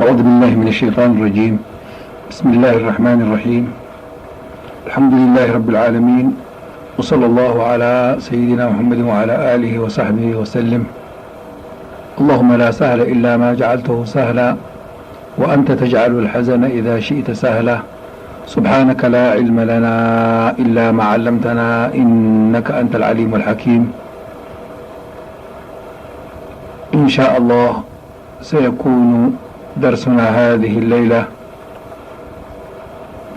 أعوذ بالله من الشيطان الرجيم. بسم الله الرحمن الرحيم. الحمد لله رب العالمين. وصلى الله على سيدنا محمد وعلى آله وصحبه وسلم. اللهم لا سهل إلا ما جعلته سهلا، وأنت تجعل الحزن إذا شئت سهلا. سبحانك لا علم لنا إلا ما علمتنا، إنك أنت العليم الحكيم. إن شاء الله، سيكون درسنا هذه الليلة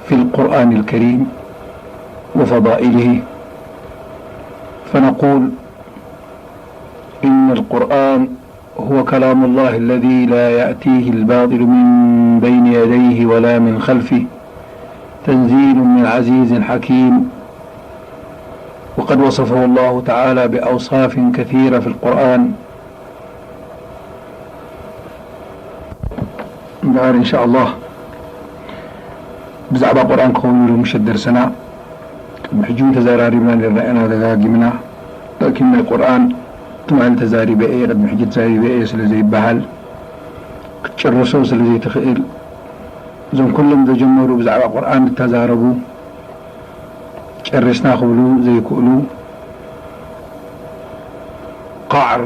في القرآن الكريم وفضائله، فنقول: إن القرآن هو كلام الله الذي لا يأتيه الباطل من بين يديه ولا من خلفه، تنزيل من عزيز حكيم، وقد وصفه الله تعالى بأوصاف كثيرة في القرآن، እምበኣር፣ እንሻኣላህ፣ ብዛዕባ ቁርኣን ክኸውን ኢሉ ምሸት ደርሰና። ቅድሚ ሕጂ እውን ተዘራሪብና ነርና ኢና፣ ደጋጊምና። ላኪን ናይ ቁርኣን ትማሊ ተዛሪበ እየ፣ ቅድሚ ሕጂ ተዛሪበ እየ ስለ ዘይበሃል፣ ክትጭርሶ ስለ ዘይትኽእል፣ እዞም ኩሎም ዘጀመሩ ብዛዕባ ቁርኣን ዝተዛረቡ፣ ጨሪስና ክብሉ ዘይክእሉ፣ ቃዕር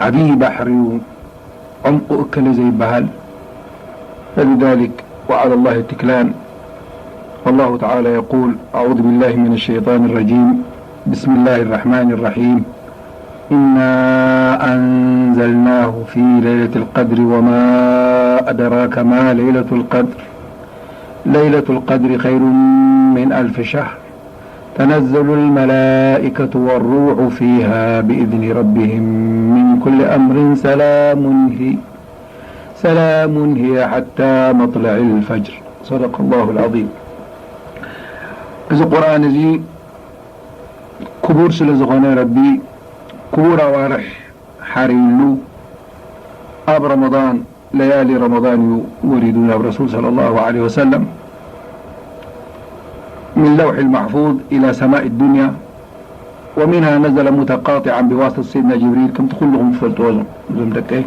ዓብዪ ባሕሪ እዩ። ዕምቁ እከለ ዘይበሃል። فلذلك وعلى الله التكلان. والله تعالى يقول: أعوذ بالله من الشيطان الرجيم. بسم الله الرحمن الرحيم. إنا أنزلناه في ليلة القدر وما أدراك ما ليلة القدر. ليلة القدر خير من ألف شهر. تنزل الملائكة والروح فيها بإذن ربهم من كل أمر سلام هي، سلام هي حتى مطلع الفجر. صدق الله العظيم. እዚ ቁርኣን እዚ ክቡር ስለ ዝኾነ፣ ረቢ ክቡር ኣዋርሕ ሓርዩሉ፣ ኣብ ረመዳን ለያሊ ረመዳን እዩ ወሪዱ ናብ ረሱል ሰለላሁ ዐለይሂ ወሰለም። من لوح المحفوظ إلى سماء الدنيا، ومنها نزل متقاطعا بواسطة سيدنا جبريل، ከምቲ ኩልኹም ትፈልጥዎ እዞም፣ እዞም ደቀይ።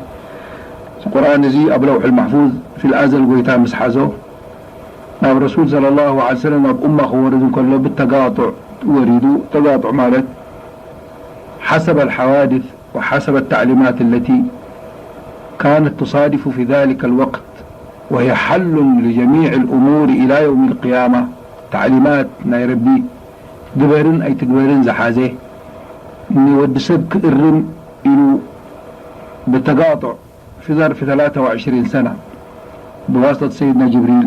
እዚ ቁርኣን እዚ ኣብ ለውሕ ልማሕፉዝ ፊል ኣዘል ጎይታ ምስ ሓዞ፣ ናብ ረሱል ሰለላሁ ዐለይሂ ወሰለም፣ ናብ ኡማ ክወርድ እንከሎ ብተጋጡዕ ወሪዱ። ተጋጡዕ ማለት حسب الحوادث وحسب التعليمات التي كانت تصادف في ذلك الوقت، وهي حل لجميع الأمور إلى يوم القيامة. تعليمات ናይ ረቢ ግበርን ኣይትግበርን ዝሓዘ፣ ንወዲ ሰብ ክእርም ኢሉ ብተጋጥዕ في ظرف ثلاثة وعشرين سنة ብዋስጠት ሰይድና ጅብሪል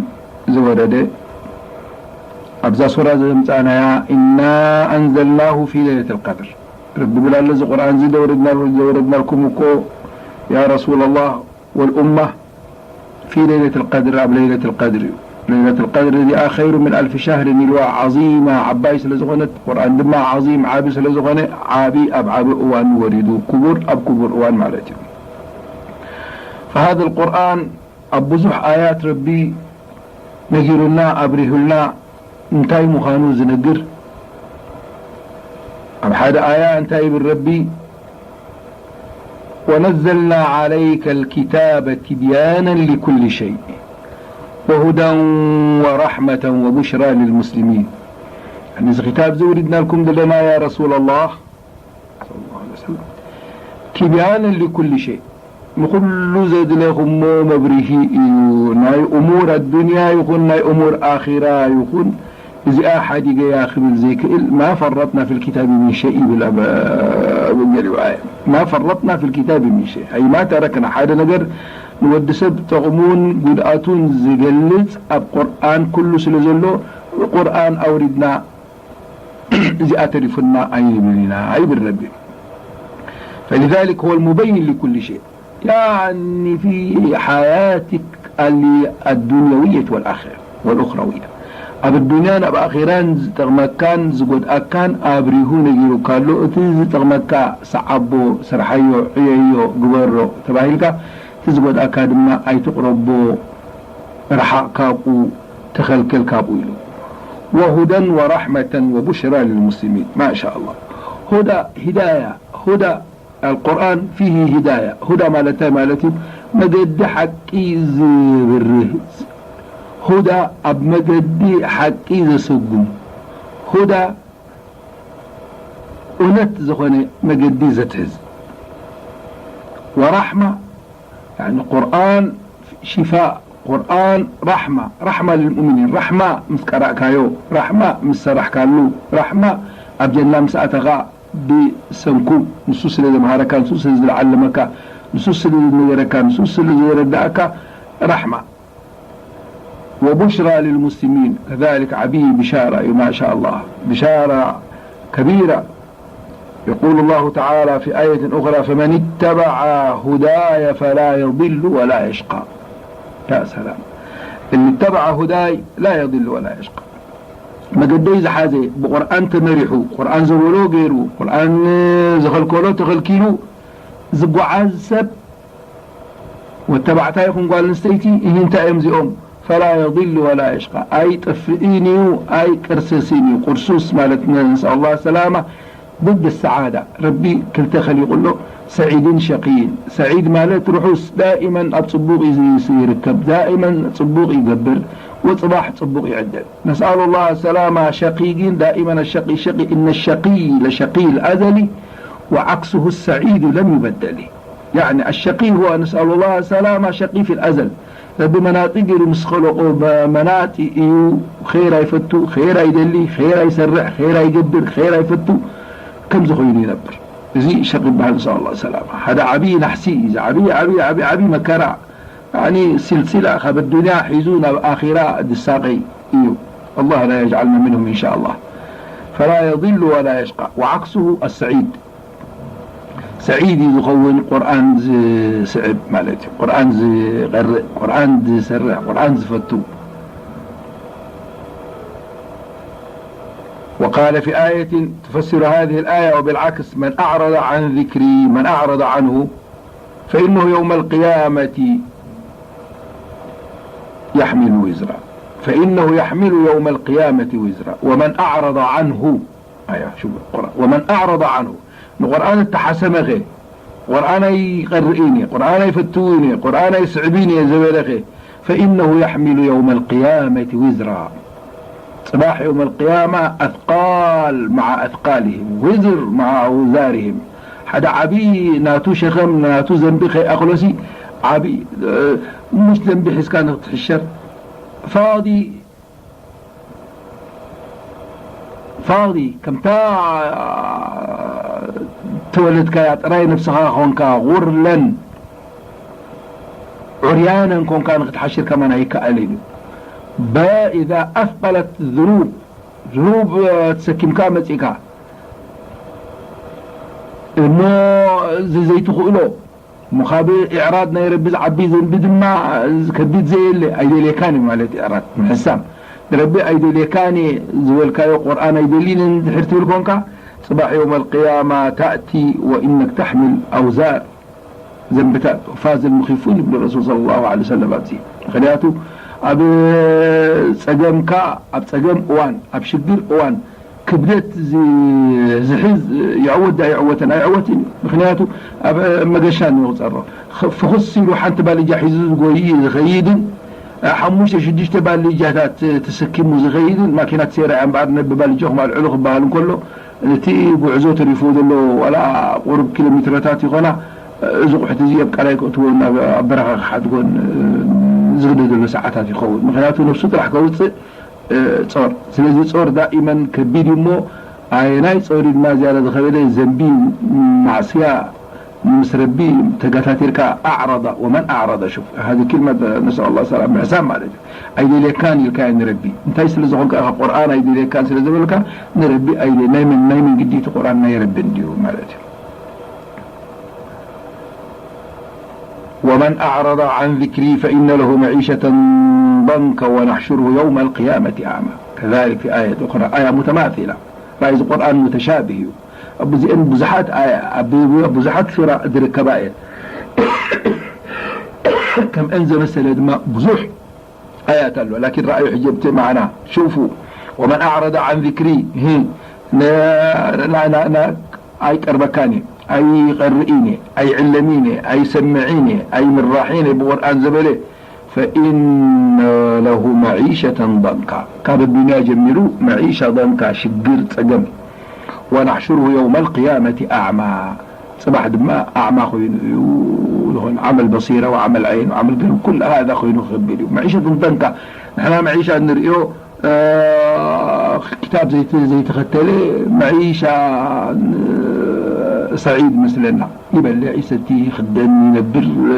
ዝወረደ፣ ኣብዛ ሱራ ዘምጻእናያ إنا أنزلناه في ليلة القدر። ረቢ ይብል ኣሎ፣ እዚ ቁርኣን እዚ ዘውረድና-፣ ዘውረድናልኩም እኮ ያ ረሱላላህ ወልኡማ في ليلة القدر፣ ኣብ ለይለት القدر እዩ። ለይለት القدر እዚኣ خير من ألف شهر ኢልዋ፣ ዓዚማ፣ ዓባይ ስለ ዝኾነት፣ ቁርኣን ድማ ዓዚም፣ ዓቢ ስለ ዝኾነ፣ ዓቢ ኣብ ዓቢ እዋን ወሪዱ፣ ክቡር ኣብ ክቡር እዋን ማለት እዩ። فهذا القرآن ኣብ ብዙሕ ኣያት ረቢ ነጊሩና፣ ኣብሪሁልና፣ እንታይ ምዃኑ ዝነግር። ኣብ ሓደ ኣያ እንታይ ይብል ረቢ? ونزلنا عليك الكتاب تبيانا لكل شيء وهدى ورحمة وبشرى للمسلمين። እዚ ክታብ ዘውሪድናልኩም ዘለና ያ ረሱላላህ ሰለላሁ ዐለይሂ ወሰለም፣ ቲብያነን ሊኩሊ ሸይ፣ ንኹሉ ዘድለኹሞ መብርሂ እዩ። ናይ እሙር ኣዱንያ ይኹን ናይ እሙር ኣኺራ ይኹን፣ እዚኣ ሓዲገያ ክብል ዘይክእል፣ ማ ፈረጥና ፊል ኪታቢ ሚን ሸይ ይብል ኣብ፣ ኣብ ገሊኡ ኣያ። ማ ፈረጥና ፊል ኪታቢ ሚን ሸይ፣ ኣይ ማ ተረክና፣ ሓደ ነገር ንወዲ ሰብ ጠቕሙን ጉድኣቱን ዝገልጽ ኣብ ቁርኣን ኩሉ ስለ ዘሎ፣ ቁርኣን ኣውሪድና እዚኣ ተሪፉና ኣይንብል ኢና፣ ኣይብል ረቢ። فلذلك هو المبين لكل شيء، يعني في حياتك الدنيوية والآخرة والأخروية። ኣብ ኣዱንያን ኣብ ኣኺራን ዝጠቕመካን ዝጎድኣካን ኣብሪሁ ነጊሩካ ኣሎ። እቲ ዝጠቕመካ ሰዓቦ፣ ስርሓዮ፣ ዕየዮ፣ ግበሮ ተባሂልካ፣ እቲ ዝጎድኣካ ድማ ኣይትቕረቦ፣ ርሓቕ ካብኡ፣ ተኸልከል ካብኡ ኢሉ። وهدى ورحمة وبشرى للمسلمين። ማሻ ኣላህ። ሁዳ፣ ሂዳያ፣ ሁዳ፣ ኣልቁርኣን ፊሂ ሂዳያ። ሁዳ ማለት እንታይ ማለት እዩ? መገዲ ሓቂ ዝብርህ፣ ሁዳ ኣብ መገዲ ሓቂ ዘሰጉም፣ ሁዳ እውነት ዝኾነ መገዲ ዘትሕዝ። ወራሕማ፣ ያኒ ቁርኣን ሽፋእ፣ ቁርኣን ራሕማ፣ ራሕማ ልልሙእሚኒን። ራሕማ ምስ ቀራእካዮ፣ ራሕማ ምስ ሰራሕካሉ፣ ራሕማ ኣብ ጀና ምስ ኣተኻ ብሰንኩ፣ ንሱ ስለ ዘምሃረካ፣ ንሱ ስለ ዝዓለመካ፣ ንሱ ስለ ዝነገረካ፣ ንሱ ስለ ዘረዳእካ፣ ራሕማ። وبشرى للمسلمين، كذلك ዓብዪ ብሻራ እዩ، ما شاء الله، ብሻራ ከቢራ። يقول الله تعالى في آية أخرى: فمن اتبع هداي فلا يضل ولا يشقى. يا سلام. اللي اتبع هداي لا يضل ولا يشقى. መገደይ ዝሓዘ፣ ብቁርኣን ተመሪሑ፣ ቁርኣን ዘበሎ ገይሩ፣ ቁርኣን ዝኸልከሎ ተኸልኪሉ ዝጓዓዝ ሰብ፣ ወተባዕታይ ይኹን ጓል ኣንስተይቲ፣ እህ፣ እንታይ እዮም እዚኦም? ፈላ የضል ወላ የሽቃ፣ ኣይጠፍእን እዩ፣ ኣይቅርስስን እዩ። ቁርሱስ ማለት፣ ነስኣል ላህ ሰላማ፣ ضد السعادة። ረቢ ክልተ ኸሊቁ ኣሎ፣ ሰዒድን ሸቂይን። ሰዒድ ማለት ርሑስ፣ ዳኢመን ኣብ ጽቡቕ እዩ ይርከብ፣ ዳኢመን ጽቡቕ ይገብር፣ ወጽባሕ ጽቡቕ ይዕደል። ነስኣሉ ላህ ሰላማ። ሸቂ ግን ዳኢመን ኣሸቂ ሸቂ፣ እነ ሸቂ ለሸቂ ልኣዘሊ ወዓክስሁ ሰዒዱ ለም ይበደሊ። ያዕኒ ኣሸቂ ሁወ፣ ነስኣሉ ላህ ሰላማ፣ ሸቂ ፊ ልኣዘል። ረቢ መናጢ ገይሩ ምስ ኸለቆ መ-፣ መናጢ እዩ። ኸይር ኣይፈቱ፣ ኸይር ኣይደሊ፣ ኸይር ኣይሰርሕ፣ ኸይር ኣይገብር፣ ኸይር ኣይፈቱ፣ ከምዚ ኾይኑ ይነብር። እዚ ሸቂ ይበሃል፣ ነስኣሉ ላህ ሰላማ። ሓደ ዓብዪ ናሕሲ እዩ፣ እዚ ዓብዪ፣ ዓብዪ፣ ዓብዪ፣ ዓብዪ መከራ። ያዕኒ ስልሲላ ካብ ኣዱንያ ሒዙ ናብ ኣኺራ ዝሳቐይ እዩ። ኣላህ ላ የጅዓልና ምንሁም ኢንሻ ኣላህ። ፈላ የضሉ ወላ የሽቃ ወዓክስሁ ኣሰዒድ። ሰዒድ እዩ ዝኸውን ቁርኣን ዝስዕብ ማለት እዩ። ቁርኣን ዝቐርእ፣ ቁርኣን ዝሰርሕ፣ ቁርኣን ዝፈቱ። وقال في آية تفسر هذه الآية: وبالعكس، من أعرض عن ذكري، من أعرض عنه، فإنه يوم القيامة يحمل وزرا، فإنه يحمل يوم القيامة وزرا، ومن أعرض عنه، ኣያ፣ ሽው ቁርኣን። ወመን ኣዕረض ዓንሁ፣ ንቁርኣን እተሓሰመኸ፣ ቁርኣን ኣይቀርእን እየ፣ ቁርኣን ኣይፈትውን እየ፣ ቁርኣን ኣይስዕብን እየ ዝበለኸ፣ ፈኢነሁ የሕሚሉ የውመ ልቅያመቲ ዊዝራ። ጽባሕ የውመ ልቅያማ ኣስቃል መዓ ኣስቃልህም፣ ዊዝር መዓ ኣውዛርህም። ሓደ ዓቢ ናቱ ሸኸም፣ ናቱ ዘንቢ ከይኣኽሎሲ፣ ዓቢ፣ እ፣ ሙሽ ዘንቢ ሒዝካ ንክትሕሸር፣ ፋዲ ፋዲ፣ ከምታ ተወለድካያ ጥራይ ነብስኻ ኾንካ፣ ጉርለን ዑርያነን ኮንካ ንክትሓሽር ከማን ኣይከኣልን እዩ። በ-፣ ኢዛ ኣስቀለት ዝኑብ፣ ዝኑብ ተሰኪምካ መጺእካ እሞ እዚ ዘይትኽእሎ፣ እሞ ካብ ኢዕራድ ናይ ረቢ ዝዓቢ ዘንቢ ድማ ከቢድ ዘየለ፣ ኣይደልየካን እዩ ማለት ኢዕራድ፣ ምሕሳም። ንረቢ ኣይደልየካን እየ ዝበልካዮ ቁርኣን ኣይደልይን እንድሕር ትብል ኮንካ፣ ጽባሕ የውም ኣልቅያማ ታእቲ ወኢነክ ተሕምል ኣውዛር ዘንብታት፣ ፋዝ ልሙኺፉን ይብሉ ረሱል ሰለላሁ ዐለይሂ ወሰለም ኣብዚ። ምኽንያቱ ኣብ ጸገምካ፣ ኣብ ጸገም እዋን፣ ኣብ ሽግር እዋን ክብደት ዝ-፣ ዝሕዝ ይዕወት ዳ ኣይዕወትን? ኣይዕወትን እዩ። ምኽንያቱ ኣብ መገሻ ንቑጸሮ። ኽ-፣ ፍኹስ ኢሉ ሓንቲ ባልጃ ሒዙ ዝጎይ ዝኸይድን፣ ሓሙሽተ ሽዱሽተ ባልጃታት ተሰኪሙ ዝኸይድን፣ ማኪና ትሴራ እያ እምበኣር፣ ነቢ ባልጃኹም ኣልዕሉ ክበሃል እንከሎ፣ እቲ ጉዕዞ ተሪፍዎ ዘሎ ዋላ ቁሩብ ኪሎ ሜትሮታት ይኾና፣ እዚ ቁሕቲ እዚ ኣብ ቃላይ ክእትዎ፣ ናብ፣ ኣብ በረኻ ክሓድጎን ዝግደደሉ ሰዓታት ይኸውን። ምኽንያቱ ነብሱ ጥራሕ ከውጽእ ጾር። ስለዚ ጾር ዳኢመን ከቢድ እዩ እሞ፣ ኣየናይ ጾር እዩ ድማ ዝያዳ ዝኸበደ? ዘንቢ፣ ማዕስያ ምስ ረቢ ተጋታቲርካ፣ ኣዕረዳ፣ ወመን ኣዕረዳ፣ ሹፍ፣ ሃዚ ክልመት ነስኣሉ ላህ ሰላም፣ ምሕሳብ ማለት እዩ። ኣይደልየካን ኢልካዮ ንረቢ። እንታይ ስለ ዝኾንካ ኢኻ? ቁርኣን ኣይደልየካን ስለ ዝበልካ፣ ንረቢ ኣይደ-፣ ናይ መን፣ ናይ መን ግዲ እቲ ቁርኣን? ናይ ረቢ እንድዩ ማለት እዩ። ومن أعرض عن ذكري فإن له معيشة ضنكا ونحشره يوم القيامة أعمى. كذلك في آية أخرى، ኣያ ሙተማሲላ። ራእይ እዚ ቁርኣን ሙተሻብህ እዩ። ኣብዚአን ብዙሓት ኣያ፣ ኣብ ብዙሓት ሱራ ዝርከባ እየን። ከምአን ዘመሰለ ድማ ብዙሕ ኣያት ኣሎ። ላኪን ረኣዩ ሕጂ ኣብቲ ማዕና። ሹፉ፣ ወመን ኣዕረደ ዓን ዚክሪ፣ ን-፣ ን-፣ ን-፣ ን-፣ ኣይቀርበካን እዩ። ኣይቐርኢን እየ፣ ኣይዕለሚን እየ፣ ኣይሰምዒን እየ፣ ኣይምራሒን እየ ብቁርኣን ዘበለ፣ ፈኢነ ለሁ መዒሸተን ዶንካ። ካብ ኣዱንያ ጀሚሩ መዒሻ ዶንካ፣ ሽግር፣ ጸገም። ወናሕሽሩሁ የውመ ልቅያመቲ ኣዕማ። ጽባሕ ድማ ኣዕማ ኮይኑ እዩ ዝኾን። ዓመል በሲራ ወዓመል ዓይን ወዓመል ገርብ ኩሉ ሃዛ ኮይኑ ክብል እዩ። መዒሸት እንተንካ ንሕና መዒሻ እንርእዮ፣ እ፣ ክታብ ዘይተ-፣ ዘይተኸተለ መዒሻ፣ እ፣ ሰዒድ መስለና። ይበልዕ፣ ይሰቲ፣ ይኽደን፣ ይነብር፣ እ፣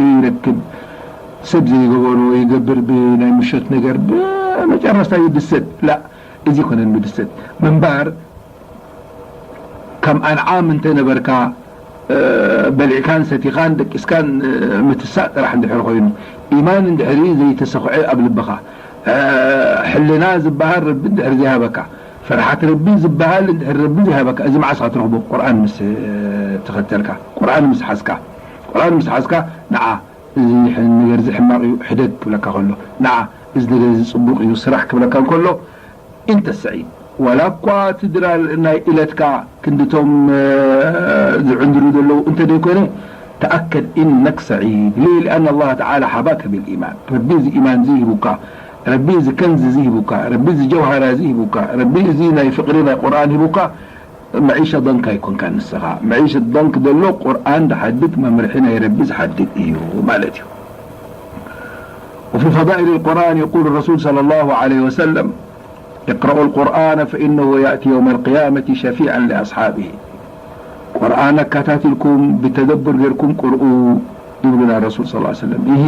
ይረክብ። ሰብ ዘይገበሮ ይገብር ብናይ ምሸት ነገር፣ ብመጨረስታ ይድሰት። ላ፣ እዚ ይኮነን ብድሰት ምንባር። ከም ኣንዓም እንተ ነበርካ፣ እ፣ በሊዕካን ሰቲኻን ደቂስካን፣ እ፣ ምትሳእ ጥራሕ እንድሕር ኮይኑ፣ ኢማን እንድሕሪ ዘይተሰኹዐ ኣብ ልብኻ፣ እ፣ ሕልና ዝበሃል ረቢ እንድሕር ዘይሃበካ፣ ፍርሓት ረቢ ዝበሃል እንድሕር ረቢ ዘይሃበካ፣ እዚ መዓስ ኢኻ ትረኽቦ? ቁርኣን ምስ፣ እ፣ ተኸተልካ፣ ቁርኣን ምስ ሓዝካ፣ ቁርኣን ምስ ሓዝካ፣ ንዓ እዚ ሕ-፣ ነገር እዚ ሕማቕ እዩ፣ ሕደግ ክብለካ ከሎ፣ ንዓ እዚ ነገር እዚ ጽቡቕ እዩ፣ ስራሕ ክብለካ እንከሎ፣ ኢንተ ሰዒድ። ዋላ እኳ እቲ ድራር ናይ እለትካ ክንድቶም፣ እ፣ ዝዕንድሩ ዘለዉ እንተ ደይኮነ፣ ተኣከድ ኢነክ ሰዒድ። ليه؟ لأن الله تعالى حباك بالإيمان. ረቢ እዚ ኢማን እዚ ሂቡካ፣ ረቢ እዚ ከንዚ እዚ ሂቡካ፣ ረቢ እዚ ጀውሃራ እዚ ሂቡካ፣ ረቢ እዚ ናይ ፍቕሪ ናይ ቁርኣን ሂቡካ፣ መዒሻ ዶንካ ኣይኮንካን ንስኻ። መዒሸት ዶንክ ዘሎ ቁርኣን ዝሓድግ መምርሒ ናይ ረቢ ዝሓድግ እዩ ማለት እዩ። وفي فضائل القرآن يقول الرسول صلى الله عليه وسلم: اقرأوا القرآن فإنه يأتي يوم القيامة شفيعا لأصحابه. ቁርኣን ኣከታቲልኩም ብተደቡር ጌርኩም ቅርኡ ይብሉና ረሱል ሰለላሁ ዐለይሂ ወሰለም። إيه،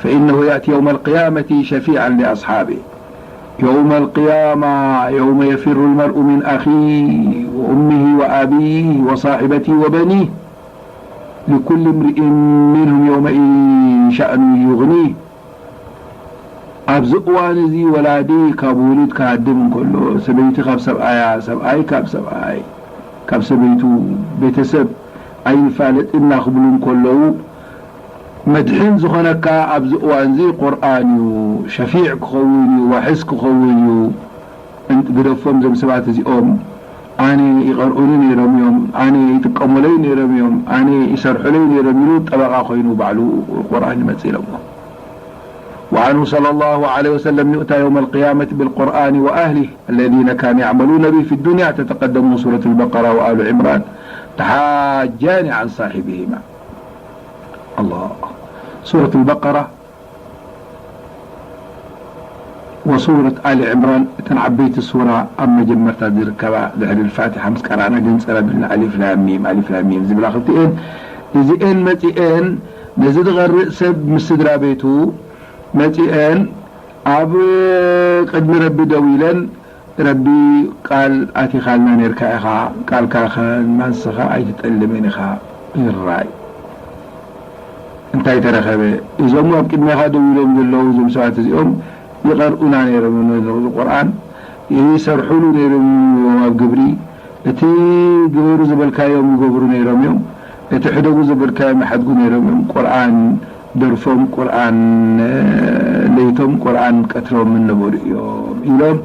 فإنه يأتي يوم القيامة شفيعا لأصحابه. يوم القيامة يوم يفر المرء من أخيه وأمه وأبيه وصاحبته وبنيه، لكل امرئ منهم يومئذ شأن يغنيه. ኣብዚ እዋን እዚ ወላዲ ካብ ውሉድ ክሃድም እንከሎ፣ ሰበይቲ ካብ ሰብኣያ፣ ሰብኣይ ካብ ሰብኣይ፣ ካብ ሰበይቱ፣ ቤተሰብ ኣይንፋለጥና ክብሉ እንከለዉ፣ መድሕን ዝኾነካ ኣብዚ እዋን እዚ ቁርኣን እዩ፣ ሸፊዕ ክኸውን እዩ፣ ዋሕስ ክኸውን እዩ። እን-፣ ግደፎም፣ እዞም ሰባት እዚኦም ኣነ ይቐርኡኒ ነይሮም እዮም፣ ኣነ ይጥቀሙለይ ነይሮም እዮም፣ ኣነ ይሰርሑለይ ነይሮም ኢሉ ጠበቓ ኮይኑ ባዕሉ ቁርኣን ይመጽእ ኢሎሞ። وعنه صلى الله عليه وسلم: يؤتى يوم القيامة بالقرآن وأهله الذين كانوا يعملون به في الدنيا، تتقدمه سورة البقرة وآل عمران تحاجان عن صاحبهما. الله. سورة البقرة وسورة آل عمران، እተን ዓበይቲ ሱራ ኣብ መጀመርታ ዝርከባ፣ ድሕሪ الفاتحة ምስ ቀራእና ገንጸል ኣቢልና ኣሊፍ ላም ሚም፣ ኣሊፍ ላም ሚም ዝብላ ክልቲኤን፣ እዚኤን መጺኤን ነዚ ዝቐርእ ሰብ ምስ ስድራ ቤቱ መጺኤን ኣብ ቅድሚ ረቢ ደው ኢለን፣ ረቢ ቃል ኣቲኻልና ኔርካ ኢኻ፣ ቃልካ ከማንስኻ ኣይትጠልምን ኢኻ። ይራይ እንታይ ተረኸበ? እዞም ኣብ ቅድሜኻ ደው ኢሎም ዘለዉ እዞም ሰባት እዚኦም ይቐርኡና ነይሮም እዮም፣ ነዚ ቁርኣን ይሰርሑሉ ነይሮም እዮም ኣብ ግብሪ። እቲ ግበሩ ዝበልካዮም ይገብሩ ነይሮም እዮም፣ እቲ ሕደጉ ዝበልካዮም ይሓድጉ ነይሮም እዮም። ቁርኣን ደርፎም፣ ቁርኣን ለይቶም፣ ቁርኣን ቀትሮም ነበሩ እዮም ኢሎም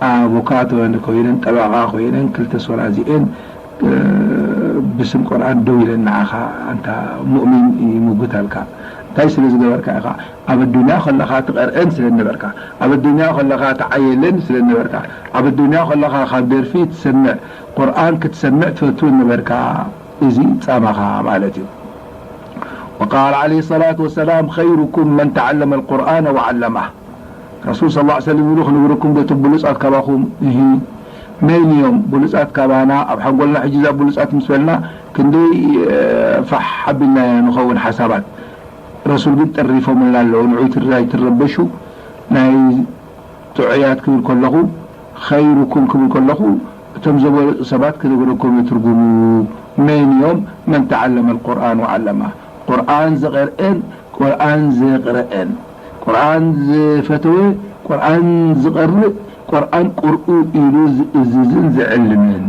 ኣቮካቶ ኮይነን፣ ጠበቓ ኮይነን፣ ክልተ ሱራ እዚኤን፣ እ፣ ብስም ቁርኣን ደው ኢለን ንዓኻ ኣንታ ሙእሚን ይምጉታልካ። እንታይ ስለ ዝገበርካ ኢኻ? ኣብ ኣዱንያ ከለኻ ትቐርአን ስለ ነበርካ፣ ኣብ ኣዱንያ ከለኻ ትዓየለን ስለ ነበርካ፣ ኣብ ኣዱንያ ከለኻ ካብ ደርፊ ትሰምዕ፣ ቁርኣን ክትሰምዕ ትፈቱ ነበርካ። እዚ ጻማኻ ማለት እዩ። وقال عليه الصلاة والسلام: خيركم من تعلم القرآن وعلمه. ረሱል ሰለላሁ ዐለይሂ ወሰለም ይብሉ፣ ክንብረኩም ዶ እቶም ብሉጻት ካባኹም? እሂ። መን እዮም ብሉጻት ካባና? ኣብ ሓንጎልና ሕጂ እዛ ብሉጻት ምስ በልና ክንደይ፣ እ፣ ፋሕ ኣቢልና ንኸውን ሓሳባት። ረሱል ግን ጠሪፎምልና ኣለዉ። ንዑ ትር-፣ ኣይትረበሹ። ናይ ጥዑያት ክብል ከለኹ፣ ኸይሩኩም ክብል ከለኹ፣ እቶም ዝበለጹ ሰባት ክነግረኩም እየ ትርጉሙ። መን እዮም? መን ተዓለመ ኣልቁርኣን ወዓለማ። ቁርኣን ዝቐርአን ቁርኣን ዘቕረአን፣ ቁርኣን ዝፈተወ፣ ቁርኣን ዝቐርእ፣ ቁርኣን ቅርኡ ኢሉ ዝእዝዝን ዝዕልምን፣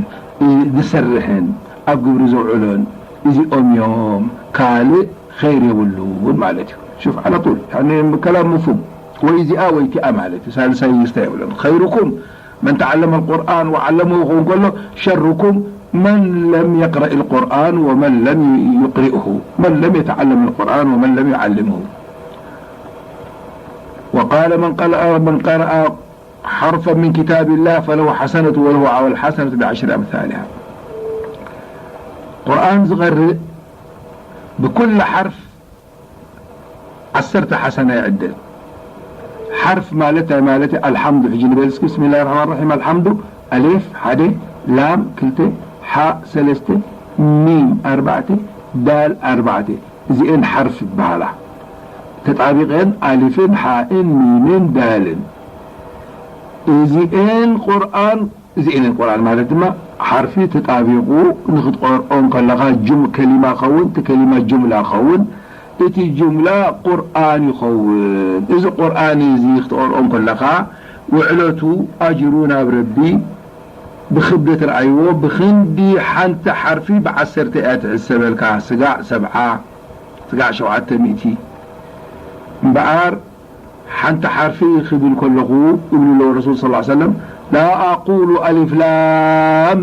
እ፣ ዝሰርሕን ኣብ ግብሪ ዘውዕሎን፣ እዚኦም እዮም። ካልእ ኸይር የብሉን ማለት እዩ። ሹፍ፣ ዓላ ጡል፣ ያኒ ከላም መፍሁም። ወይ እዚኣ ወይ እቲኣ ማለት እዩ። ሳልሳይ ልስታ የብሉን። ኸይሩኩም መን ተዓለመ ኣልቁርኣን ወዓለመሁ ክኸውን ከሎ፣ ሸሩኩም من لم يقرأ القرآن ومن لم يقرئه، من لم يتعلم القرآن ومن لم يعلمه. وقال: من قرأ، من قرأ حرفا من كتاب الله فله حسنة وله والحسنة بعشر أمثالها. ቁርኣን ዝቐርእ ብኩሉ ሓርፍ ዓሰርተ ሓሰና ይዕደል። ሓርፍ ማለት እንታይ ማለት እዩ? ኣልሓምዱ፣ ሕጂ ንበል እስኪ፣ ብስሚላሂ ራሕማን ራሒም፣ ኣልሓምዱ፣ ኣሌፍ ሓደ፣ ላም ክልተ፣ ሓ ሰለስተ፣ ሚም ኣርባዕተ፣ ዳል ኣርባዕተ። እዚኤን ሓርፍ ይበሃላ። ተጣቢቐን ኣሊፍን ሓእን ሚምን ዳልን። እዚኤን ቁርኣን እዚኤን ቁርኣን ማለት ድማ ሓርፊ ተጣቢቑ ንኽትቐርኦ እንከለኻ ጁም-፣ ከሊማ ኸውን፣ እቲ ከሊማ ጁምላ ኸውን፣ እቲ ጁምላ ቁርኣን ይኸውን። እዚ ቁርኣን እዚ ክትቐርኦ እንከለኻ ውዕለቱ ኣጅሩ ናብ ረቢ ብኽብደት ረኣይዎ። ብኽንዲ ሓንቲ ሓርፊ ብዓሰርተ እያ ትሕሰበልካ። ስጋዕ ሰብዓ፣ ስጋዕ ሸውዓተ ሚእቲ እምበኣር ሓንቲ ሓርፊ ክብል ከለኹ ይብሉ ኣለዉ ረሱል ሰለላሁ ዐለይሂ ወሰለም፣ ላ ኣቁሉ ኣሊፍ ላም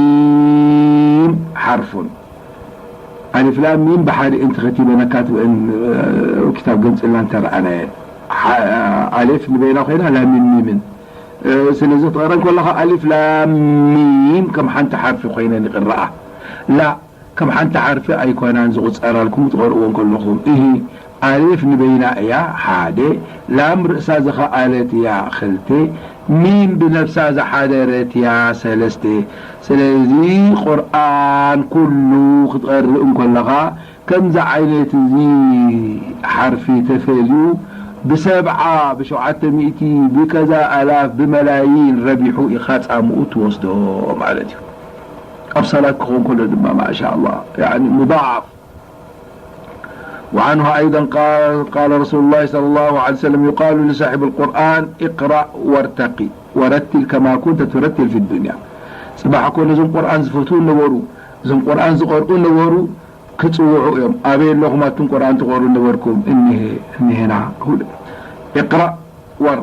ሚም ሓርፉን። ኣሊፍ ላም ሚም ብሓደ እንተኸቲበን ኣካትበን፣ እ፣ ክታብ ገምጽልና እንተረኣናየን። ሓ-፣ ኣሌፍ ንበይና ኮይና ላምን ሚምን። እ፣ ስለዚ ክትቐረን ከለኻ ኣሊፍ ላም ሚም ከም ሓንቲ ሓርፊ ኮይነን ይቕረኣ። ላ ከም ሓንቲ ሓርፊ ኣይኮናን ዝቑጸራልኩም ክትቐርእዎ እንከለኹም። እሂ፣ ኣሌፍ ንበይና እያ፣ ሓደ። ላም ርእሳ ዝኸኣለት እያ፣ ክልተ። ሚም ብነብሳ ዝሓደረት እያ፣ ሰለስተ። ስለዚ ቁርኣን ኩሉ ክትቐርእ እንከለኻ ከምዚ ዓይነት እዚ ሓርፊ ተፈልዩ ብሰብዓ፣ ብሸውዓተ ሚእቲ፣ ብከዛ ኣላፍ፣ ብመላይን ረቢሑ ኢኻ ጻምኡ ትወስዶ ማለት እዩ። ኣብ ሰላት ክኸውን ከሎ ድማ ማሻ ኣላህ፣ ያኒ ሙዳዓፍ። وعنه أيضا قال، قال رسول الله صلى الله عليه وسلم: يقال لصاحب القرآن: اقرأ وارتق ورتل كما كنت ترتل في الدنيا. ጽባሕ እኮ ነዞም ቁርኣን ዝፈትዉ ነበሩ፣ እዞም ቁርኣን ዝቐርኡ ነበሩ፣ ክጽውዑ እዮም። ኣበይ ኣለኹም ኣቱም ቁርኣን ትቐርኡ ነበርኩም? እኒሄ፣ እኒሄና። እቅራእ ወር-፣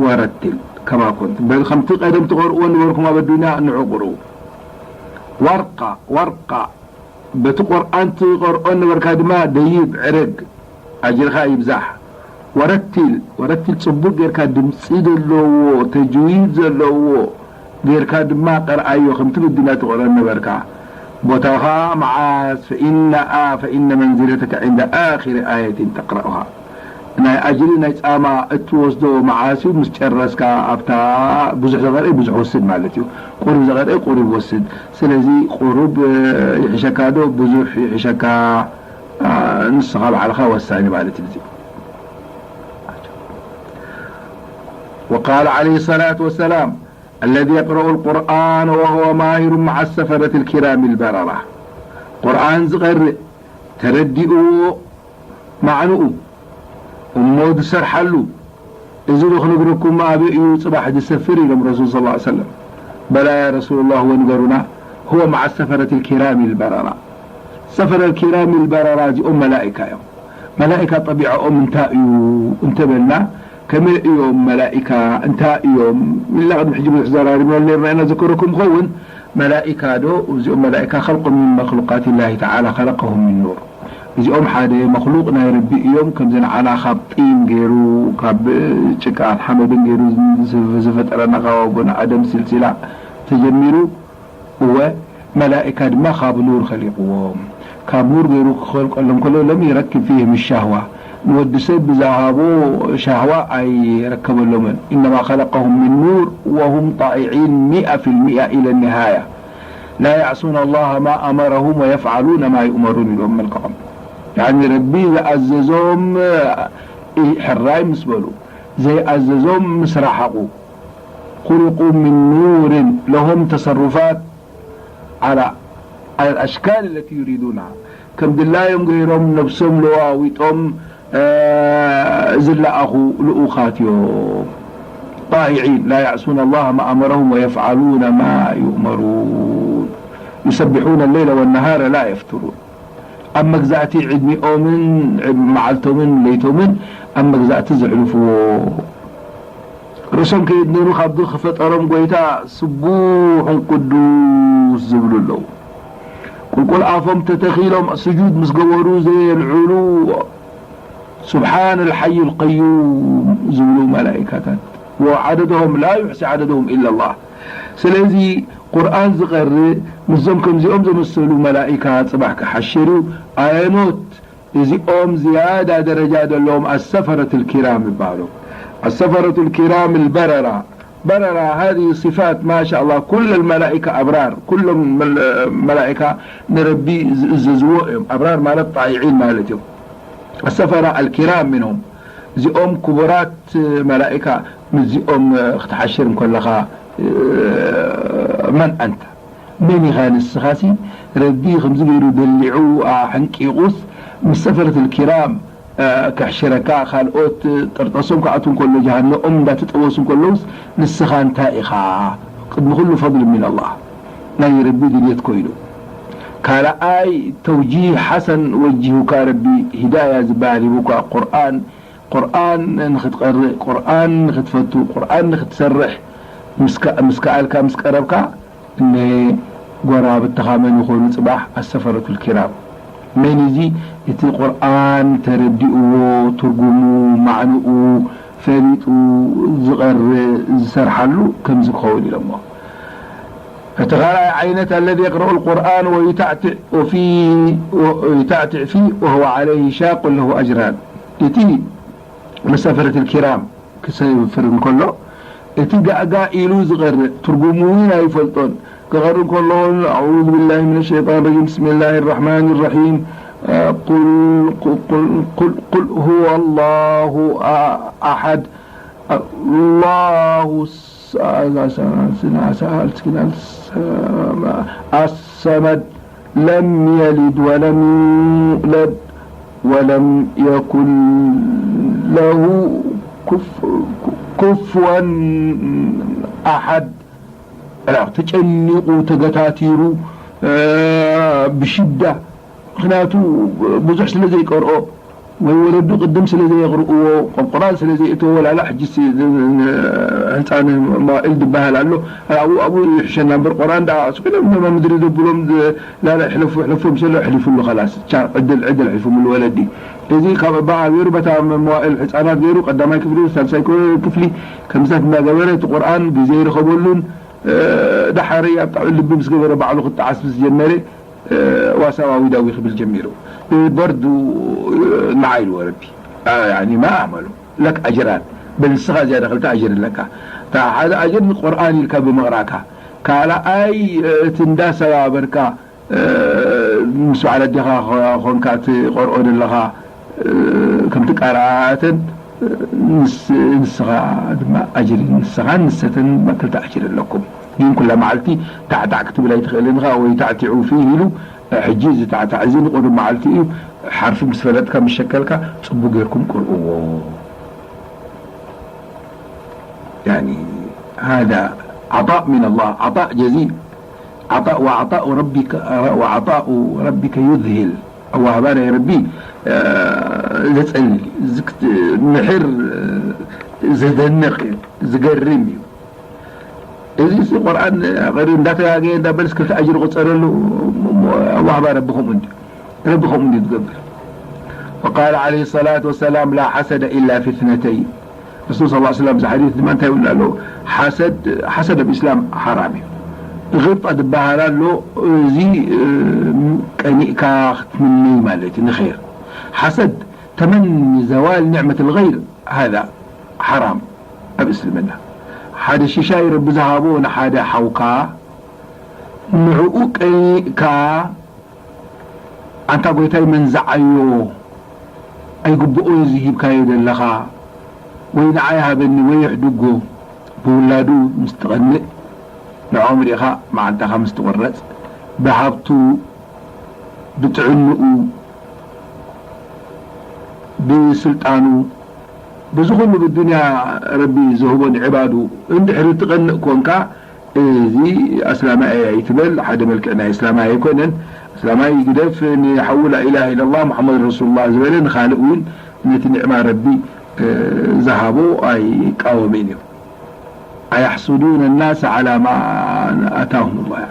ወረቲል ከማ ኩንት። በል ከምቲ ቀደም ትቐርእዎ ነበርኩም ኣብ ኣዱንያ፣ ንዑ ቅርኡ። ወርቃ፣ ወርቃ። በቲ ቁርኣን ትቐርኦ ነበርካ ድማ ደይብ፣ ዕረግ፣ ኣጅርኻ ይብዛሕ። ወረቲል፣ ወረቲል ጽቡቕ ጌርካ ድምጺ ዘለዎ፣ ተጅዊድ ዘለዎ ጌርካ ድማ ቀርኣዮ፣ ከምቲ በዱንያ ትቐርኦ ነበርካ። ቦታኻ መዓስ? ፈኢነ፣ ኣ፣ ፈኢነ መንዚለተከ ዒንደ ኣኺሪ ኣየትን ተቅረኡሃ። ናይ ኣጅሪ ናይ ጻማ እትወስዶ መዓስ እዩ? ምስ ጨረስካ፣ ኣብታ ብዙሕ ዘቐርኤ ብዙሕ ወስድ ማለት እዩ። ቁሩብ ዘቐርኤ ቁሩብ ወስድ። ስለዚ ቁሩብ፣ እ፣ ይሕሸካ ዶ ብዙሕ ይሕሸካ? እ፣ ንስኻ ባዕልኻ ወሳኒ ማለት እዩ። وقال عليه الصلاة والسلام: الذي يقرأ القرآن وهو ماهر مع السفرة الكرام البررة. ቁርኣን ዝቐርእ ተረዲእዎ ማዕንኡ እሞ ዝሰርሓሉ፣ እዚ ዶ ክነግረኩም ኣበይ እዩ ጽባሕ ዝሰፍር? ኢሎም ረሱል ሰለላሁ ዐለይሂ ወሰለም። በላ ያ ረሱሉላህ፣ ወንገሩና። هو مع السفرة الكرام البررة. ሰፈረ ኪራም ልበረራ እዚኦም መላኢካ እዮም። መላኢካ ጠቢዖኦም እንታይ እዩ እንተበልና፣ ከመይ እዮም መላኢካ? እንታይ እዮም? ኢልና ቅድሚ ሕጂ ብዙሕ ዘራሪብናሉ ነርና ኢና፣ ዘከረኩም ኸውን። መላኢካ ዶ፣ እዚኦም መላኢካ ኸልቆም ሚን መክሉቃት ላሂ ተዓላ ኸለቀሁም ሚን ኑር። እዚኦም ሓደ መክሉቅ ናይ ረቢ እዮም። ከምዚ ንዓና ካብ ጢን ገይሩ፣ ካብ ጭቃን ሓመድን ገይሩ ዝፈጠረና፣ ካብ ኣቦና ኣደም ስልሲላ ተጀሚሩ፣ እወ፣ መላኢካ ድማ ካብ ኑር ኸሊቅዎም። ካብ ኑር ገይሩ ክኸልቀሎም ከሎ፣ ለም ዩረክብ ፊህም ሻህዋ፣ ንወዲ ሰብ ብዝሃቦ ሻህዋ ኣይረከበሎምን። ኢነማ ኸለቀሁም ሚን ኑር ወሁም ጣኢዒን ሚአ ፊልሚአ ኢለ ኒሃያ። ላ ያዕሱነ ላሃ ማ ኣመረሁም ወየፍዓሉነ ማ ዩእመሩን ኢሎም መልክዖም። ያኒ ረቢ ዝኣዘዞም ሕራይ ምስ በሉ፣ ዘይኣዘዞም ምስ ረሓቑ። خلقوا من نور لهم تصرفات على، على الأشكال التي يريدونها. ከም ድላዮም ገይሮም ነብሶም ለዋዊጦም፣ እ፣ ዝለኣኹ ልኡኻት እዮም። طائعين لا يعصون الله ما أمرهم ويفعلون ما يؤمرون. يسبحون الليل والنهار لا يفترون. ኣብ መግዛእቲ ዕድሚኦምን መዓልቶምን ለይቶምን ኣብ መግዛእቲ ዘሕልፍዎ። ርእሶም ከየድነኑ ካብ ዝፈጠሮም ጎይታ ስቡሑን ቅዱስ ዝብሉ ኣለዉ። ቁልቁል ኣፎም ተተኺሎም ስጁድ ምስ ገበሩ ዘየልዕሉ ስብሓን ልሓይ ልቀዩም ዝብሉ መላኢካታት ወዓደድሆም ላ ዩሕሲ ዓደድሆም ኢላ ላህ። ስለዚ ቁርኣን ዝቐርእ ምስዞም ከምዚኦም ዘመሰሉ መላኢካ ጽባሕ ክሓሽር እዩ። ኣየኖት እዚኦም ዝያዳ ደረጃ ዘለዎም ኣሰፈረት ልኪራም ይበሃሉ። ኣሰፈረት ልኪራም ልበረራ በረራ። هذه صفات ما شاء الله، ኩለ ልመላኢካ ኣብራር፣ ኩሎም መል- መላኢካ ንረቢ ዝእዘዝዎ እዮም። ኣብራር ማለት ጣይዒን ማለት እዮም። ኣሰፈራ ኣልኪራም ምንሆም እዚኦም ክቡራት መላኢካ ምስዚኦም ክትሓሽር እንከለኻ መን ኣንተ መን ኢኻ ንስኻሲ? ረቢ ከምዚ ገይሩ ደሊዑ ኣሕንቂቑስ ምስ ሰፈረት ልኪራም ክሕሽረካ፣ ካልኦት ጥርጠሶም ክኣትዉ እንከሎ ጀሃነኦም እንዳተጠወሱ እንከለውስ ንስኻ እንታይ ኢኻ? ቅድሚ ኩሉ ፈضል من الله ናይ ረቢ ድልየት ኮይኑ። ካልኣይ ተውጂህ ሓሰን ወጂሁካ ረቢ ሂዳያ ዝበሃል ሂቡካ ቁርኣን ቁርኣን ንኽትቐርእ፣ ቁርኣን ንኽትፈቱ፣ ቁርኣን ንኽትሰርሕ ምስ ከ- ምስ ከኣልካ፣ ምስ ቀረብካ፣ እነሄ ጎረባብትኻ መን ይኾኑ ጽባሕ? ኣሰፈረቱል ኪራም። መን እዚ? እቲ ቁርኣን ተረዲእዎ፣ ትርጉሙ፣ ማዕንኡ ፈሊጡ ዝቐርእ፣ ዝሰርሓሉ ከምዚ ክኸውን ኢሎሞ። እቲ ካልኣይ ዓይነት፣ الذي يقرأ القرآن ويتعتع في ويتعتع فيه وهو عليه شاق له أجران። እቲ መሳፈረት الكرام ክሰፍር እንከሎ፣ እቲ ጋእጋእ ኢሉ ዝቐርእ ትርጉሙ እውን ኣይፈልጦን። ክቐርእ እንከሎ እውን أعوذ بالله من الشيطان الرجيم، بسم الله الرحمن الرحيم، قل قل قل قل هو الله أحد، الله الصمد، لم يلد ولم يولد ولم يكن له كف- كفوا أحد። ተጨኒቑ፣ ተገታቲሩ፣ ብሽዳ ምኽንያቱ ብዙሕ ስለ ዘይቀርኦ ወይ ወለዱ ቅድም ስለ ዘየቕርእዎ፣ ቆብ ቁርኣን ስለ ዘየእተዎ፣ ዋላ ሕጂ ህፃን መዋእል ዝበሃል ኣሎ። ኣብኡ ኣብኡ ይሕሸና እምበር፣ ቁርኣን ደኣ ስቕ ኢሎም ድማ ምድሪ ዘብሎም ላላ ይሕለፉ፣ ይሕለፎም ሰሎ፣ ኣሕሊፉሉ ኸላስ። ቻ- ዕድል ዕድል ኣሕሊፉምሉ ወለዲ። እዚ ካብ ኣባ ገይሩ በታ መዋእል ህፃናት ገይሩ ቀዳማይ ክፍሊ፣ ሳልሳይ ክፍሊ ከምዚታት እናገበረ እቲ ቁርኣን ግዜ ይረኸበሉን፣ ዳሓረይ ኣብ ጣዕሚ ልቢ ምስ ገበረ ባዕሉ ክጠዓስ ምስ ጀመረ፣ ዋሳዋዊ ዳዊ ክብል ጀሚሩ። በርዱ ንዓ ኢልዎ ረቢ። ያኒ ማ ኣዕመሉ ለክ ኣጅራን፣ በል ንስኻ ዝያዳ ክልተ ኣጅር ኣለካ። እታ ሓደ ኣጅር ንቁርኣን ኢልካ ብምቕራእካ፣ ካልኣይ እቲ እንዳሰባበርካ ምስ በዓል ኣዴኻ ኮንካ ትቐርኦ ዘለኻ ከምቲ ቀራኣተን ንስኻ ድማ ኣጅሪ ንስኻን ንሰተን ድማ ክልተ ኣጅሪ ኣለኩም። ግን ኩላ መዓልቲ ታዕታዕ ክትብል ኣይትኽእልን ኢኻ ወይ ታዕቲዑ ፊ ኢሉ ሕጂ እዚ ታዕታዕ እዚ ንቁሩብ መዓልቲ እዩ። ሓርፊ ምስ ፈለጥካ ምስ ሸከልካ ጽቡቅ ጌርኩም ቅርኡዎ። يعني هذا عطاء من الله، عطاء جزيل. عطاء وعطاء ربك وعطاء ربك يذهل. ኣዋህባ ናይ ረቢ ዘጸልል እዩ። ምሕር ዘደንቕ እዩ፣ ዝገርም እዩ። እዚ ቁርኣን እንዳተጋገየ እንዳበልስ ክልተ ኣጅሪ ቁጸረሉ። ኣዋህባ ረቢ ከምኡ እንዲ ረቢ ከምኡ እንዲ ዝገብር። وقال عليه الصلاة والسلام لا حسد إلا في اثنتين. ረሱል صلى الله عليه وسلم እዚ ሓዲስ ድማ እንታይ ይብሉ ኣለዉ? ሓሰድ ሓሰድ ኣብ ኢስላም ሓራም እዩ። غبطة ዝበሃል ኣሎ። እዚ ቀኒእካ ክትምነይ ማለት እዩ ንኸይር። ሓሰድ ተመኒ ዘዋል ኒዕመት الغير هذا ሓራም ኣብ እስልምና። ሓደ ሽሻይ ረቢ ዝሃቦ ንሓደ ሓውካ ንዕኡ ቀኒእካ ኣንታ ጎይታይ መንዝዓዮ ኣይግብኦይ እዚ ሂብካዮ ዘለኻ ወይ ንዓይ ሃበኒ ወይ ኣሕድጎ ብውላዱ ምስ ትቐንእ ንዕኦም ርኢኻ መዓንጣኻ ምስ ትቑረጽ ብሃብቱ ብጥዕንኡ ብስልጣኑ ብዚ ኩሉ ብዱንያ ረቢ ዝህቦ ንዕባዱ እንድሕሪ ትቐንእ ኮንካ እዚ ኣስላማይ ኣይትበል። ሓደ መልክዕ ናይ ኣስላማይ ኣይኮነን። ኣስላማይ ግደፍ ንሓዉ ላኢላሃ ኢለላህ ሙሓመድ ረሱሉላህ ዝበለ ንኻልእ እውን ነቲ ኒዕማ ረቢ ዝሃቦ ኣይቃወምን እዩ። ኣያሕሱዱነ ናስ ዓላ ማ ኣታሁም ላ።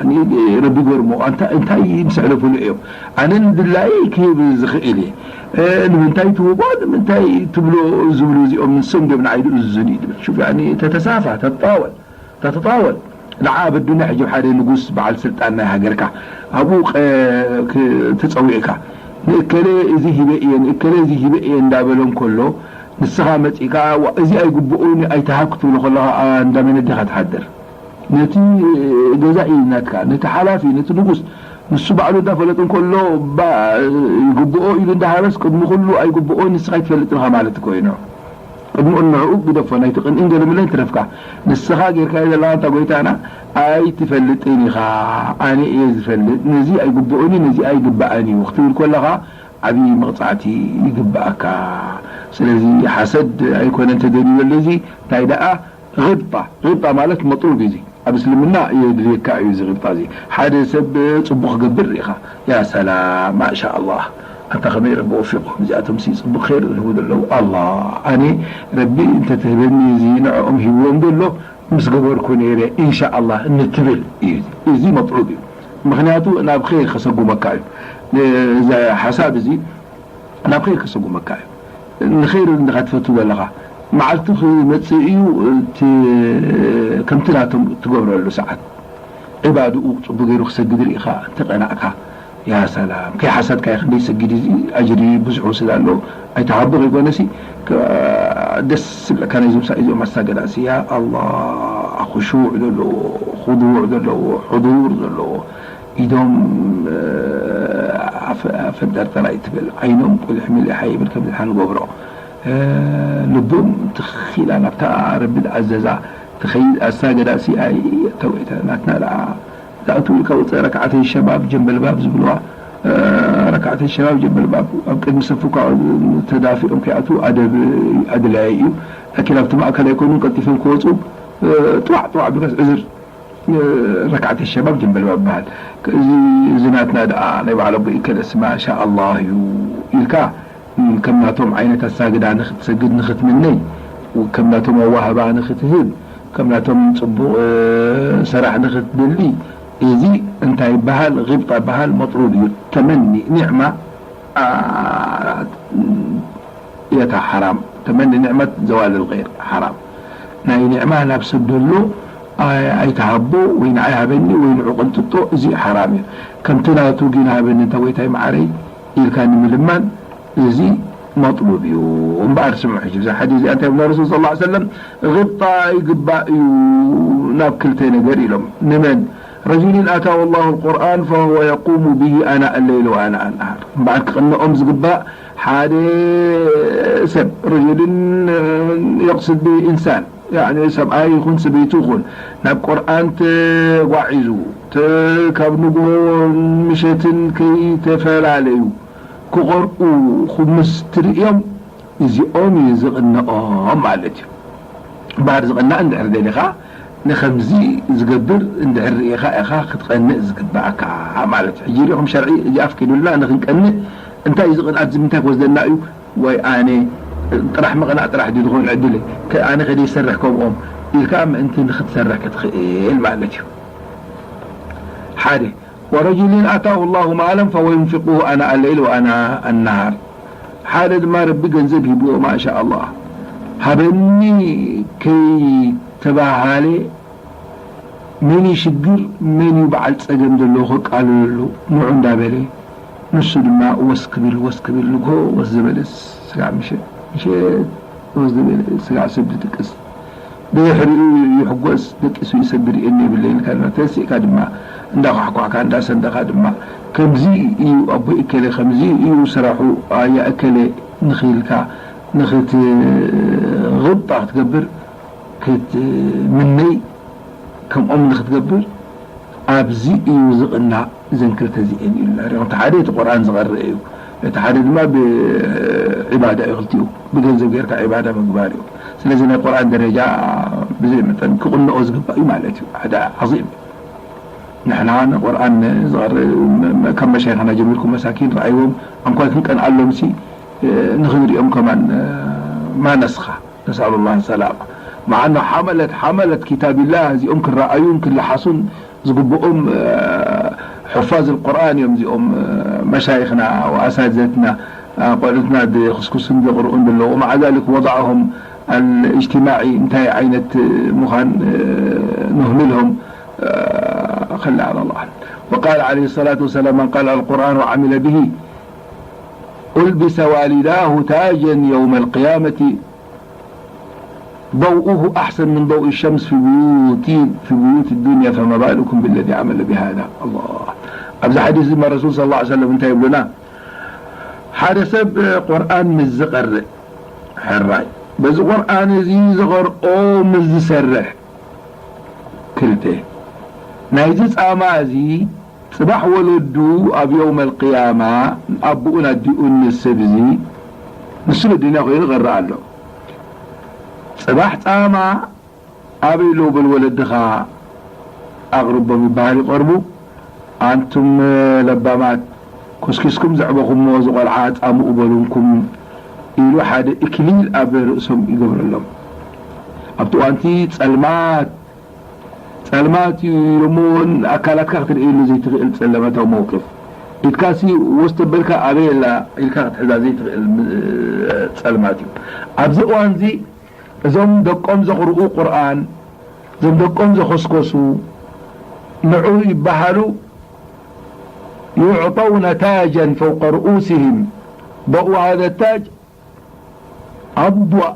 ረቢ ገርሞ እንታይ ምስ ሕለፉሉ እዮም። ኣነ ንድላየ ክህብ ዝኽእል እየ። ንምንታይ ትህቦ ንምንታይ ትብሎ ዝብሉ እዚኦም ንሶም ድዮም ንዓይ ዝእዝዙኒ እዩ ትብል። ሹፍ ተተሳፋ ተተጣወል ተተጣወል ንዓ ኣብ ኣዱንያ ሕጂ ሓደ ንጉስ በዓል ስልጣን ናይ ሃገርካ ኣብኡ ተፀዊዕካ ንእከለ እዚ ሂበ እየ ንእከለ እዚ ሂበ እየ እንዳበሎ እንከሎ ንስኻ መፂእካ እዚ ኣይግብኦን እዩ ኣይትሃብ ክትብሎ ከለኻ እንዳመን ዲኻ ትሓድር? ነቲ ገዛኢ ናትካ ነቲ ሓላፊ ነቲ ንጉስ ንሱ ባዕሉ እንዳፈለጡ እንከሎ ይግብኦ ኢሉ እንዳሃበስ ቅድሚ ኩሉ ኣይግብኦን ንስኻ ኣይትፈልጥን ኢኻ ማለት እኮ እዩ ንዑ ቅድሚ ንዕኡ ግደፎ ናይቲ ቅንእን ገለምለን ትረፍካ ንስኻ ጌርካዮ ዘለኻ እንታ ጎይታና ኣይትፈልጥን ኢኻ ኣነ እየ ዝፈልጥ ነዚ ኣይግብኦን እዩ ነዚ ኣይግብኣን እዩ ክትብል ከለኻ ዓብዪ መቕፃዕቲ ይግብኣካ ስለዚ ሓሰድ ኣይኮነን ተደልዩ ዘሎ እዚ እንታይ ደኣ غبطة غبطة ማለት መጥሉብ እዩ ኣብ እስልምና የድልየካ እዩ እዚ غبطة እዚ ሓደ ሰብ ፅቡቅ ክገብር ርኢኻ ያ ሰላም ማሻ ኣላህ ኣንታ ከመይ ረቢ ወፊቆም እዚኣቶም ሲ ፅቡቅ ኸይር ዝህቡ ዘለዉ ኣላ ኣነ ረቢ እንተትህበኒ እዚ ንዕኦም ሂብዎም ዘሎ ምስ ገበርኩ ነይረ ኢንሻ ኣላህ እንትብል እዩ እዚ መጥሉብ እዩ ምክንያቱ ናብ ኸይር ከሰጉመካ እዩ እዚ ሓሳብ እዚ ናብ ኸይር ከሰጉመካ እዩ ንኸይር እንዲኻ ትፈቱ ዘለኻ መዓልቲ ክመፅእ እዩ ከምቲ ናቶም ትገብረሉ ሰዓት ዒባድኡ ፅቡ ገይሩ ክሰግድ ርኢኻ እንተቀናእካ ያ ሰላም ከይሓሰድካ ክንደይ ሰጊድ እዚ ኣጅሪ ብዙሕ ወስድ ኣሎ ኣይተሃቦ ከይኮነሲ ደስ ዝብለካ ናይዞም እዚኦም ኣሳገዳሲ ያ ኣላ ክሹዕ ዘለዎ ክዱዕ ዘለዎ ሕዱር ዘለዎ ኢዶም ፈንጠርጠር ኣይትበል ዓይኖም ቁልሕ ምልሕ ኣይብል ከም ዝሓ ንገብሮ ልቦም ትኺላ ናብታ ረቢ ዝኣዘዛ ትኸይድ ኣሳገዳ ሲ ኣይ ተውዒተ ናትና ደኣ ዝኣትው ኢልካ ውፅእ ረክዓተይ ሸባብ ጀንበልባብ ዝብልዋ ረክዓተይ ሸባብ ጀንበልባብ ኣብ ቅድሚ ሰፉካ ተዳፊኦም ከይኣትው ኣደብ ኣድላዪ እዩ ላኪን ኣብቲ ማእከል ኣይኮኑን ቀልጢፎም ክወፁ ጥዋዕ ጥዋዕ ቢልካስ ዕዝር ረክዓት ሸባብ ጀንበልባ ይበሃል። እዚ እዚ ናትና ደኣ ናይ በዓል ኣቦይ እከለስ ማሻ ኣላህ እዩ ኢልካ ከም ናቶም ዓይነት ኣሳግዳ ንክትሰግድ ንክትምነይ ከም ናቶም ኣዋህባ ንክትህብ ከም ናቶም ፅቡቕ ሰራሕ ንክትደሊ እዚ እንታይ ይበሃል? ጊብጣ ይበሃል። መጥሉብ እዩ። ተመኒ ኒዕማ የታ ሓራም ተመኒ ኒዕመት ዘዋል ልገይር ሓራም ናይ ኒዕማ ናብ ሰብ ደሎ ኣይትሃቦ ወይ ንዓይ ሃበኒ ወይ ንዑ ቅንጥጦ እዚ ሓራም እዩ ከምቲ ናቱ ጊን ሃበኒ እንተ ጎይታይ መዓረይ ኢልካ ንምልማን እዚ መጥሉብ እዩ እምበኣር ስምዑ ሕጂ እዛ ሓዲስ እዚኣ እንታይ ብላ ረሱል ስ ሰለም ግብጣ ይግባእ እዩ ናብ ክልተ ነገር ኢሎም ንመን رجل آتاه الله القرآن فهو يقوم به آناء الليل وآناء النهار እምበኣር ክቕንኦም ዝግባእ ሓደ ሰብ رجل يقصد به إنسان يعني ሰብኣይ ይኹን ሰበይቲ ይኹን ናብ ቁርኣን ተጓዒዙ ካብ ንግሆ ምሸትን ከይተፈላለዩ ክቐርኡ ምስ ትርእዮም እዚኦም እዩ ዝቕንኦም ማለት እዩ። እምበኣር ዝቕናእ እንድሕር ደሊኻ ንኸምዚ ዝገብር እንድሕር ርኢኻ ኢኻ ክትቐንእ ዝግብኣካ ማለት እዩ። ሕጂ ርኢኹም ሸርዒ እዚ ኣፍቂዱልና ንኽንቀንእ እንታይ እዩ ዝቕንኣት እዚ ምንታይ ክወስደና እዩ ወይ ኣነ ጥራሕ ምቕናእ ጥራሕ ድዩ ዝኾን ዕድለይ ኣነ ከደይ ሰርሕ ከምኦም ኢልካ ምእንቲ ንኽትሰርሕ ክትኽእል ማለት እዩ። ሓደ ورجل آتاه الله مالا فهو ينفقه آناء الليل وآناء النهار ሓደ ድማ ረቢ ገንዘብ ሂብዎ ማሻ ኣላህ ሃበኒ ከይተባሃለ መን እዩ ሽግር መን እዩ በዓል ፀገም ዘለዎ ከቃልለሉ ንዑ እንዳበለ ንሱ ድማ ወስ ክብል ወስ ክብል ንግሆ ወስ ዝበለ ስጋዕ ምሸት ምሸት ወስ ዝበለ ስጋዕ ሰብ ዝድቅስ ብድሕሪኡ ይሕጎስ ደቂሱ ይሰግድ እየ የብለይ ኢልካ ድማ ተንሲእካ ድማ እንዳኳሕኳሕካ እንዳሰንደኻ ድማ ከምዚ እዩ ኣቦይ እከለ ከምዚ እዩ ስራሑ ኣያ እከለ ንኽኢልካ ንኽትቕጣ ክትገብር ክትምነይ ከምኦም ንኽትገብር ኣብዚ እዩ ዝቕናእ እዘን ክልተ እዚኤን እዩ ሪኹም እቲ ሓደ እቲ ቁርኣን ዝቐርእ እዩ እቲ ሓደ ድማ ብዒባዳ እዩ ክልቲኡ ብገንዘብ ጌርካ ዒባዳ ምግባር እዩ ስለዚ ናይ ቁርኣን ደረጃ ብዘይ መጠን ክቕንኦ ዝግባእ እዩ ማለት እዩ ሓደ ዓዚም ንሕና ንቁርኣን ዝቐርእ ካብ መሻይኽና ጀሚርኩም መሳኪን ረኣይዎም ኣንኳይ ክንቀንኣሎም ሲ ንኽንሪኦም ከማን ማነስኻ نسأل الله السلامة مع أنه حملة حملة كتاب الله እዚኦም ክረኣዩን ክለሓሱን ዝግብኦም حفاظ القرآن እዮም እዚኦም መሻይኽና وأساتذتنا ቆልዑትና ዝኽስኩስን ዘቕርኡን ዘለዉ ومع ذلك وضعهم الاجتماعي እንታይ ዓይነት ምዃን نهملهم خلى على الله وقال عليه الصلاة والسلام من قرأ القرآن وعمل به ألبس والداه تاجا يوم القيامة ضوءه أحسن من ضوء الشمس في بيوت في بيوت الدنيا فما بالكم بالذي عمل بهذا الله. ኣብዚ ሓዲስ ድማ ረሱል صلى الله عليه وسلم እንታይ ይብሉና? ሓደ ሰብ ቁርኣን ምስ ዝቐርእ ሕራይ በዚ ቁርኣን እዚ ዝቐርኦ ምስ ዝሰርሕ ክልተ ናይዚ ጻማ እዚ ጽባሕ ወለዱ ኣብ የውመል ቅያማ ኣቦኡን ኣዲኡን ነዚ ሰብ እዚ ንሱ ነዲና ኮይኑ ይቐርእ ኣሎ። ጽባሕ ጻማ ኣበይ ኣለዉ በል ወለድኻ ኣቕርቦም ይበሃል ይቐርቡ። ኣንቱም ለባማት ኮስኪስኩም ዘዕበኹሞ እዚ ቆልዓ ጻምኡ በሉንኩም ኢሉ ሓደ እክሊል ኣብ ርእሶም ይገብረሎም። ኣብቲ እዋንቲ ጸልማት ጸልማት እዩ ኢሎሞ እውን ኣካላትካ ክትርእየሉ ዘይትኽእል ጸለመታዊ መውቅፍ ኢድካሲ ወስ ተበልካ ኣበይ ኣላ ኢልካ ክትሕዛ ዘይትኽእል ጸልማት እዩ። ኣብዚ እዋንዚ እዞም ደቆም ዘቕርኡ ቁርኣን እዞም ደቆም ዘኾስኮሱ ንዑ ይበሃሉ يعطون تاجا فوق رؤوسهم ضوء هذا التاج أضوأ